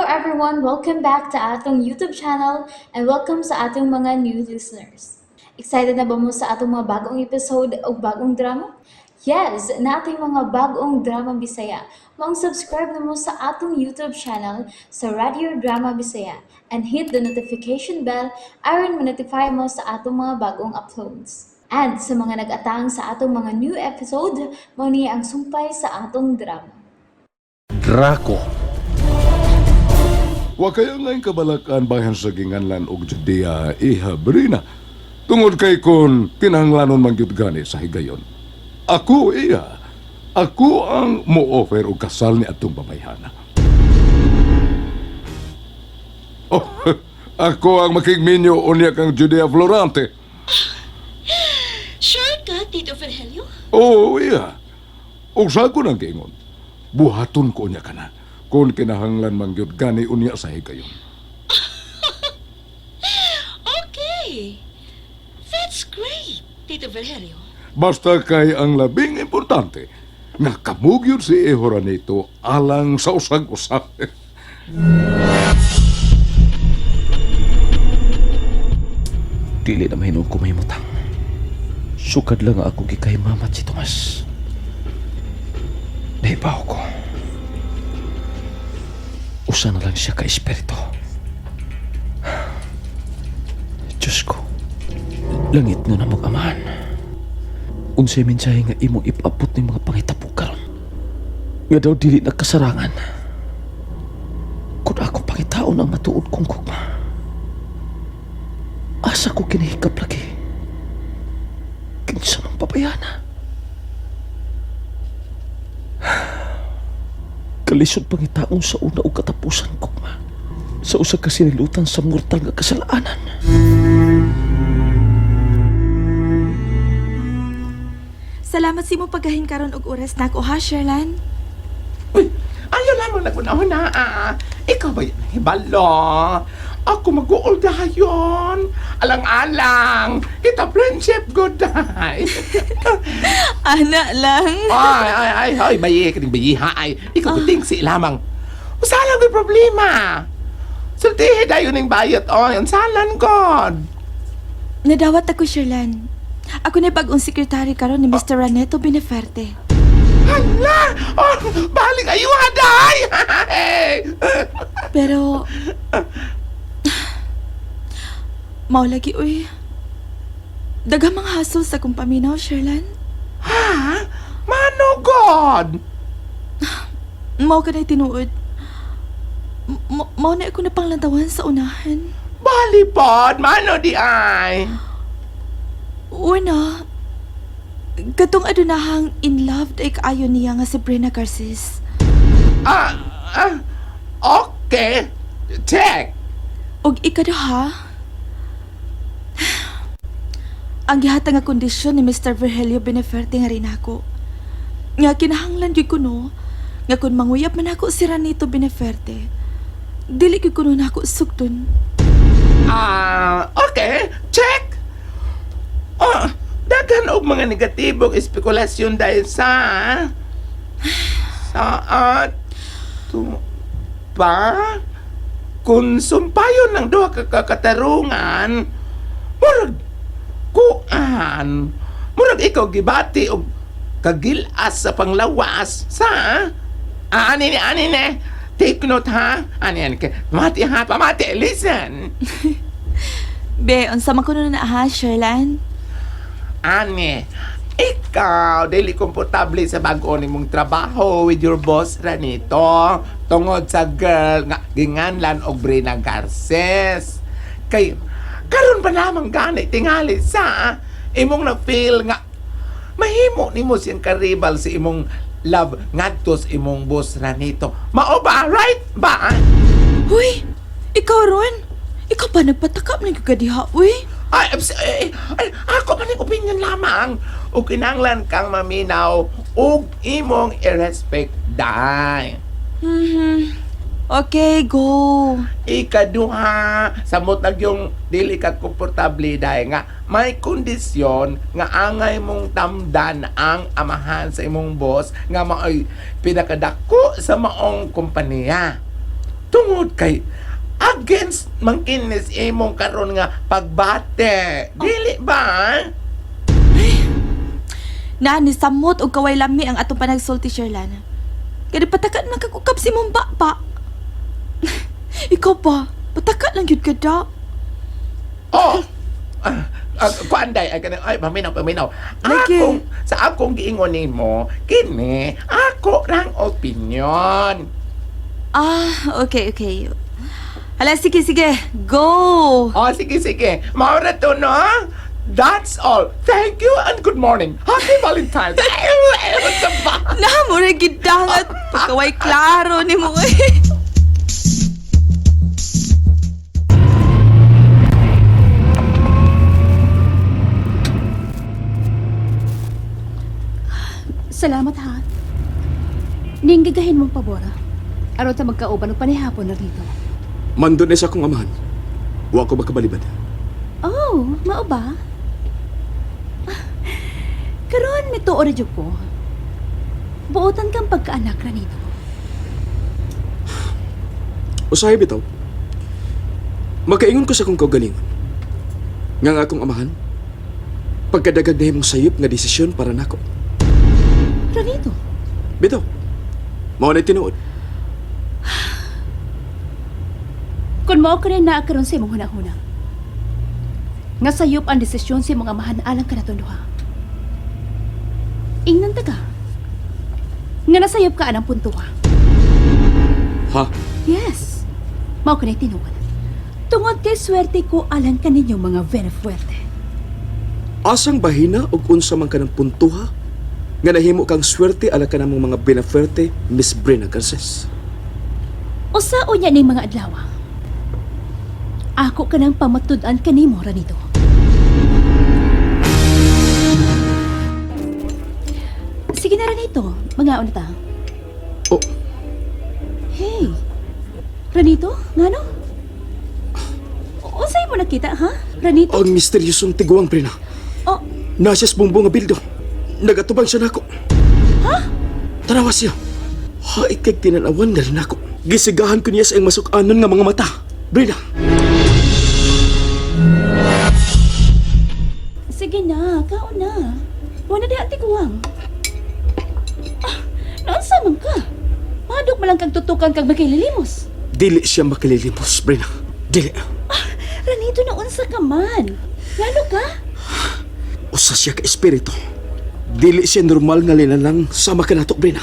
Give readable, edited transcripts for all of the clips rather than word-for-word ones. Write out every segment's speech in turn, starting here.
everyone! Welcome back to atong YouTube channel and welcome sa atong mga new listeners. Excited na ba mo sa atong mga bagong episode o bagong drama? Yes, nating mga bagong drama Bisaya. Maong subscribe na mo sa atong YouTube channel sa Radio Drama Bisaya and hit the notification bell aron ma-notify mo sa atong mga bagong uploads. And sa mga nag-atang sa atong mga new episode, mao ni ang sumpay sa atong drama. Draco. Wa kayo ngayon kabalakan bayan sa ginganlan og Judea iha Brina. Tungod kay kon kinahanglanon man gyud gani sa higayon. Ako iya. Ako ang mo-offer og kasal ni atong babayhana. Oh, ako ang makigminyo unya kang Judea Florante. Sure ka, Tito Virgilio? Oo, iya. Og sa ko nang giingon, buhaton ko unya kana kung kinahanglan man gyud gani unya sa higayon. Okay. That's great, Tito Virgilio. Basta kay ang labing importante, nga kamugyod si Ehora nito alang sa usag-usag. Dili na mahinuon ko mahimutang. Sukad lang ang akong gikahimamat si Tomas. Nahibaw ko. Usa na lang siya ka espiritu. Diyos ko, langit no na mag-amahan. Unsay mensahe nga imong ipabot ni mga pangitabo karon. Nga daw dili na kasarangan. Kung ako pangitaon ang matuod kong gugma. Asa ko kinahikap lagi. Kinsa mang pabayana. Kalisod pangitaon sa una o katapusan gugma. Sa usa ka sinilutan sa mortal nga kasalanan. Salamat sa imong paggahin karon og oras nako ha, Sherlan. Uy, ayaw lamang naguna-huna. Ah. Ikaw ba yan, hibalo? Ako mag-uol dayon. Alang-alang. Kita friendship, good day. Ana lang. Ay, ay, ay, ay, bayi, kaning bayi, ha, ay. Ikaw kuting si lamang. Usalan ko'y problema. Sultihi dayon ning bayot, oy. Unsalan, God. Nadawat ako, Sherlan. Ako na bagong sekretary karon ni Mr. Raneto Beneferte. Hala! Oh, balik ayo, day! Pero mao lagi uy. Daghang mga hassle sa akong paminaw, Sherlan. Ha? Mano, God? Mao ka na tinuod. Mao na ako napanglantawan sa unahan. Bali pod, mano di ay. Una, katong adunahang in love day kaayo niya nga si Brina Garces. Ah, ah, okay. Check. Og ikaduha, ang gihatag nga kondisyon ni Mr. Virgilio Beneferte nga rin ako. Nga kinahanglan gyud ko no, nga kun manguyab man ako si Ranito Beneferte, dili gyud kuno nako sugdon. Ah, okay. Check. Oh, daghan og mga negatibong espekulasyon dahil sa ato pa kung sumpayon ng duha ka katarungan, murag kuan, murag ikaw gibati og kagilas sa panglawas sa ah, ani ni ani ni take note ha, ani ani pamati ha, pamati, listen. Be, unsa man kuno na ha, Sherlan? Ani, ikaw, dili komportable sa bago nimong trabaho with your boss Ranito tungod sa girl nga ginganlan og Brina Garces. Kay karon pa lamang gani tingali sa imong na feel nga mahimo nimo siyang karibal si imong love ngadto sa imong boss Ranito. Mao ba, right ba? Huy, ikaw ron? Ikaw pa nagpatakap ng kagadiha, uy. Ay, ay, ay, ako man ang opinion lamang. O kinanglan kang maminaw ug imong i-respect dai. Okay, go. Ikaduha, samot na yung dili ka komportable dahil nga may kondisyon nga angay mong tamdan ang amahan sa imong boss nga maoy pinakadako sa maong kompanya. Tungod kay against man kinis imong karon nga pagbate. Dili ba? Na ni samot og kaway lami ang atong panagsulti, Sherlan. Kaya pataka na kagukap si mong baba. Ikaw ba? Pataka lang yun ka da. Oh. Kuan day ay kanang ay paminaw paminaw. Lagi. Akong sa akong giingon nimo kini ako rang opinion. Ah, okay, okay. Hala, sige, sige. Go! Oh, sige sige. Mao ra to no. That's all. Thank you and good morning. Happy Valentine's. Ay, ay, what the fuck? Na, mura gidangat. Pagkaway klaro ni mo. eh. Salamat ha. Ninggagahin mong pabora. Aron ta magkauban og panihapon na rito. Mandon na sa akong amahan. Wa ko makabalibad. Oh, mao ba? Ah, karon mituo ra jud ko. Buotan kang pagkaanak ra nito. Usahay bitaw. Makaingon ko sa akong kaugalingon. Nga ang akong amahan, pagkadagag na himong sayop nga desisyon para nako. Ranito, Bitaw, mao na tinuod. kung mao ka rin naa karon sa imong hunahuna. Nga sayop ang desisyon sa imong amahan alang kanaton duha. Ingnan ta ka. Nga nasayop ka anang punto ha. Ha? Yes. Mao ka na tinuod. Tungod kay swerte ko alang kaninyong mga Venefuerte. Asang bahina og unsa man kanang puntuha nga nahimo kang swerte ala ka namong mga benafuerte, Miss Brina Garces. Usa unya ning mga adlaw. Ako ka nang pamatud-an kanimo Ranito. Sige na Ranito, mga na ta. Oh, Hey. Ranito, ngano? Unsay mo nakita ha? Ranito? ang misteryosong tiguang Brina. Oh, Nasa sa bumbong nga bildo. Nagatubang siya nako. Ha? Tanawa siya. Haik kay tinanawan na rin ako. Gisigahan ko niya sa iyang masukanon nga mga mata. Brina, sige na, kaon na. Wala di ati kuwang. Ah, naunsa man ka? Madok man lang kag tutukan kag makililimos. dili siya makililimos, Brina. Dili. Ranito na unsa ka man. Ngano ka? Usa siya ka espiritu. Dili siya normal nga linalang sama ka nato, Brina.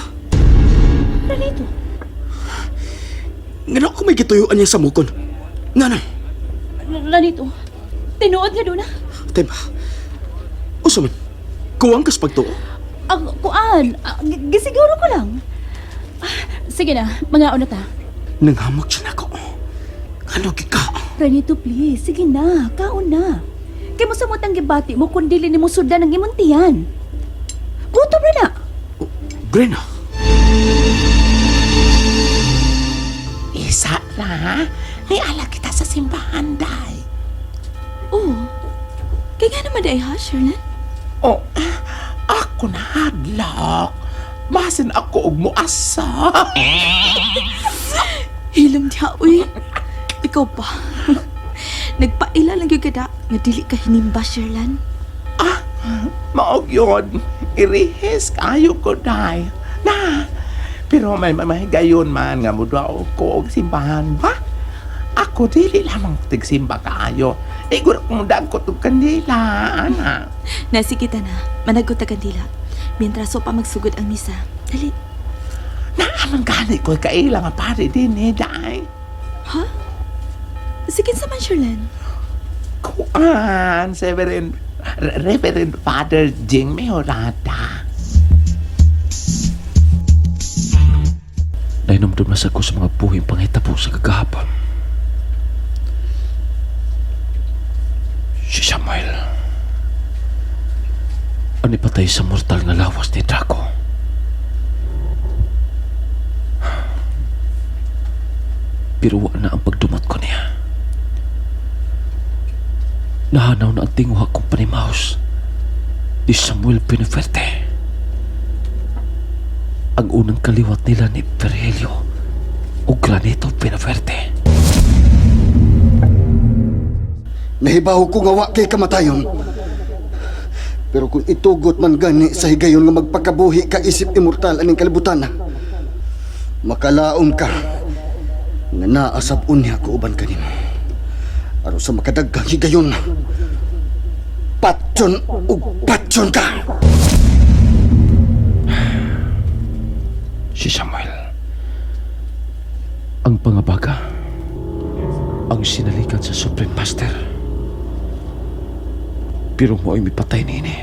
Ranito, Ngano ko may gituyuan niya sa mukon. Ngano? Ranito. Tinuod nga doon ah. Tema. Usa man. Kuwang kas pagtuo. Ang kuan, ah, gisiguro ko lang. Ah, sige na, mga una ta. Nanghamok siya nako. Ngano gika? Ranito, please. Sige na, kaon na. Kay mo samot ang gibati mo kung dili nimo sudan ang imong tiyan. Gutom na na. Brina. Isa ra, ni ala kita sa simbahan day. Oh, kaya nga naman day ha, Sherlan? Oh, ako na hadlok. Basin ako og muasa. Hilom diha, uy. Ikaw pa. Nagpaila lang yung kada nga dili ka hinimba, Sherlan. Ah, maog yun. Irihis kayo ko day. Na, pero may mamahigayon man nga muduha ko og simbahan ba? Ako dili lamang tigsimba kaayo. Igor kong dagkot og kandila, ana. Nasi kita na, managot ta kandila. Mientras so pa magsugod ang misa. Dali. Naamang gani ko kaila nga pare din eh, day. Ha? Sige sa man, Sherlan. Kuan, Severin, Reverend Father Jing Mejorada. Nainomdom na sa ko sa mga buhing panghitabo sa kagahapon. Si Samuel. Ano patay sa mortal nga lawas ni Draco? Pero wa na ang pagdumot ko niya. Nahanaw na ang tinguha kong panimaus ni Samuel Penafuerte. Ang unang kaliwat nila ni Virgilio ug Granito Penafuerte. Nahibaw ko nga wa kay kamatayon. Pero kung itugot man gani sa higayon nga magpakabuhi ka isip immortal aning kalibutan, makalaom ka nga naasab unya ko uban kanimo. Aron sa makadaghang higayon, patyon ug patyon ka. Si Samuel. Ang pangabaga. Ang sinalikan sa Supreme Master. Pero mo ay mipatay niini.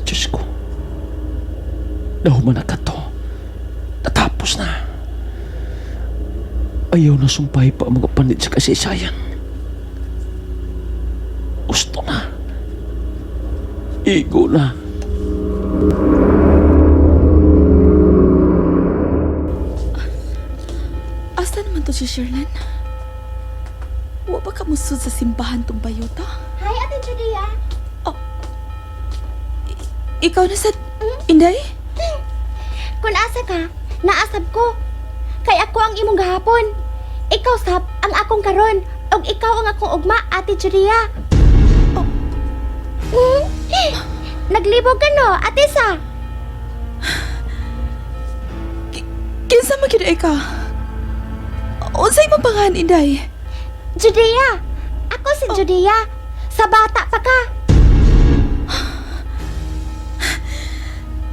Diyos ko. Nahuman na ka to. Natapos na. Ayaw na sumpay pa ang mga panit sa kasaysayan. Gusto na. Igo na. Asa naman to si Sherlan? Wa ba ka musud sa simbahan tong bayota? Hi, Ate Judea. Ikaw na sa... Inday? Kung asa ka, naasab ko. Kay ako ang imong gahapon. Ikaw sab ang akong karon ug ikaw ang akong ugma, Ate Judea. Oh. Naglibog ka no, Ate sa. Kinsa man gyud ay ka? Unsay imong pangalan, Inday? Judea. Ako si Judea. Sa bata pa ka.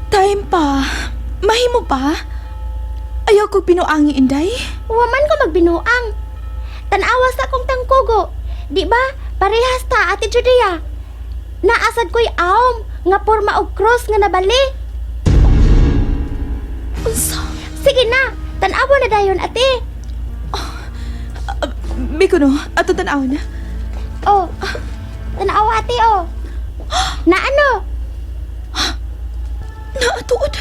Time pa. Mahimo pa. Ayaw ko pinuangi, Inday. Waman ko magbinuang. Tanawa sa akong tangkugo. Di ba? Parehas ta, Ate Judea. Naasad ko'y aom nga porma og cross nga nabali. Unsa? Sige na, tanawa na dayon, ate. Miko no, ato tan-aw na. Oh, tanawa ate, oh. Na ano? Naatuod.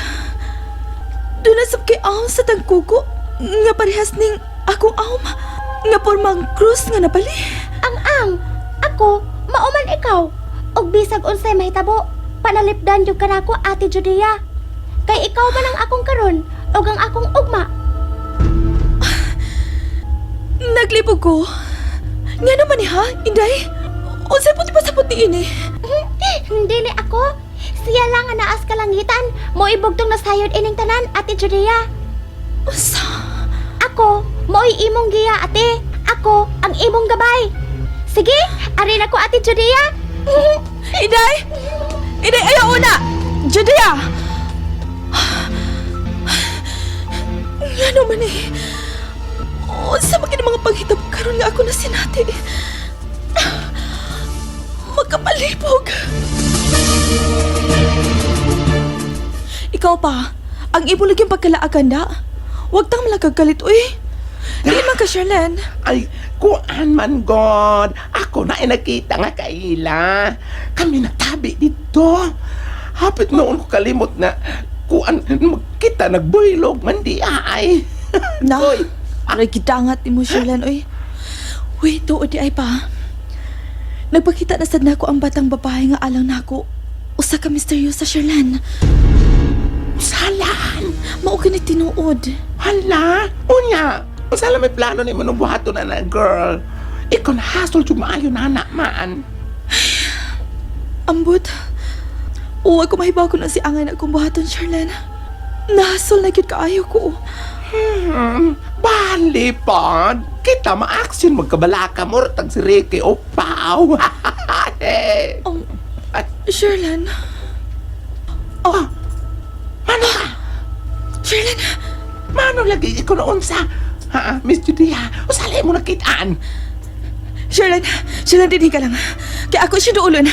Doon na sab kay aom sa tangkuko. Nga parehas ning akong aom. Nga pormang krus nga nabali. Ang ang, ako, mauman ikaw. Og bisag unsay mahitabo, panalipdan jud ka nako, Ate Judea. Kay ikaw man ang akong karon og ang akong ugma. Naglibog ko. Nga naman ni ha, Inday? Unsay puti pa sa puti ini? Dili ako. Siya lang ang naas kalangitan. Moibugtong nasayod ining tanan, Ate Judea. Unsa? Ako, mo'y imong giya, ate. Ako, ang imong gabay. Sige, arin ako, Ate Judea. Inday! Inday, ayaw una! Judea! Nga naman eh. Unsa man kini mga paghitabo karon nga ako na sinati. Magkapalibog. Ikaw pa, ang imo lagi pagkalaagan da. Huwag tang malakagalit, uy. Di man ka, Sherlyn. Ay, kuan man God. Ako na ay nakita nga kaila. Kami natabi dito. Hapit noon ko kalimot na kuan magkita nagbuylog man di ay. Na, Oy. aray gidangat ni mo, Sherlyn, oy. Uy, tuod di ay pa. Nagpakita na sad nako ang batang babae nga alang nako. Usa ka misteryosa, Sherlyn. Salan. Mao kini tinuod. Hala, unya. Unsala may plano ni mo nung buhaton na na girl. Ikaw na hasol jud maayo na man. Ambot. Uwa ko mahibaw ko na si angay na akong buhaton, Sherlyn. Nahasol na gyud kaayo ko. Bali pod. Kita ma-action magkabalaka mo tag si Ricky o Pau. Oh, Sherlyn. Oh, mano ka? Sherlyn, Mano lagi ikaw na unsa? Ha, Miss Judea, usalay mo nakitaan. Sherlyn, Sherlyn, dinhi ka lang. Kaya ako siya duulon.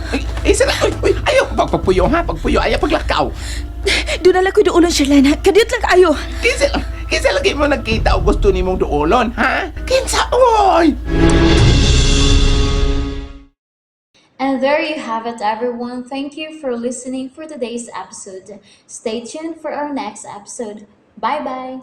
Ay, ay, sila, uy, uy, ayaw, pagpapuyo ha, pagpuyo, ayaw paglakaw. Doon na lang ko duulon, Sherlyn. Kadiyot lang kaayo. Kinsa, kinsa lagi mo nagkita o gusto nimong duolon, ha? Kinsa, oy! And there you have it, everyone. Thank you for listening for today's episode. Stay tuned for our next episode. Bye bye.